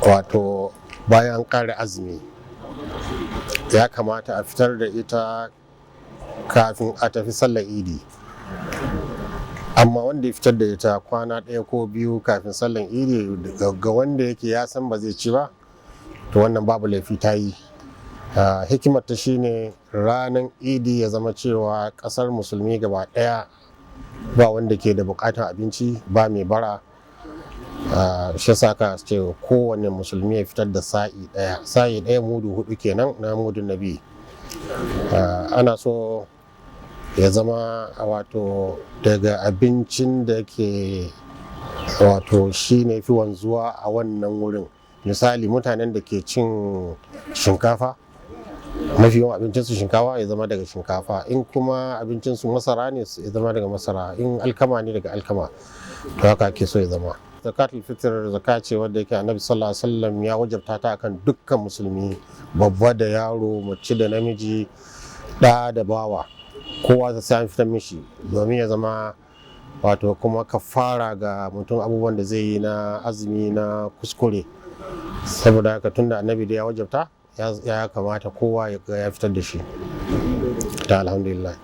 Wato bayan ƙare azumi ya kamata a fitar da ita kafin a tafi sallar Idi. Amma wanda ya fitar da ita kwana 1 ko 2 kafin sallar Idi, ga wanda yake ya san ba zai ci ba, to wannan babu laifi, ta yi. Hikimar ta shine ranar Idi ya zama cewa ƙasar Musulmi gaba ɗaya ba wanda ke da buƙatar abinci, ba mai bara. Shi yasa aka ce kowane musulmi ya fitar da sa'i ɗaya. Sa'i ɗaya mudu 4 kenan na mudun Nabi. Ana so ya zama wato daga abincin da ke wato shi ne fi wanzuwa a wannan wurin. Misali, mutanen da ke cin shinkafa, mafi yawan abincinsu shinkafa, ya zama daga shinkafa. In kuma abincinsu masara ne, ya zama daga masara. In alkama ne, daga alkama. To haka ake so ya zama. Zakatul fitr zaka ce wadda yake Annabi sallallahu alaihi wasallam ya wajabta ta akan dukkan musulmi, babba da yaro, mace da namiji, ɗa da bawa, kowa sai an fitar mishi domin ya zama wato kuma kafara ga mutum abubuwan da zai yi na azumi na kuskure. Saboda haka, tunda Annabi da ya wajabta, ya kamata kowa ya fitar da shi. Ta alhamdulillah.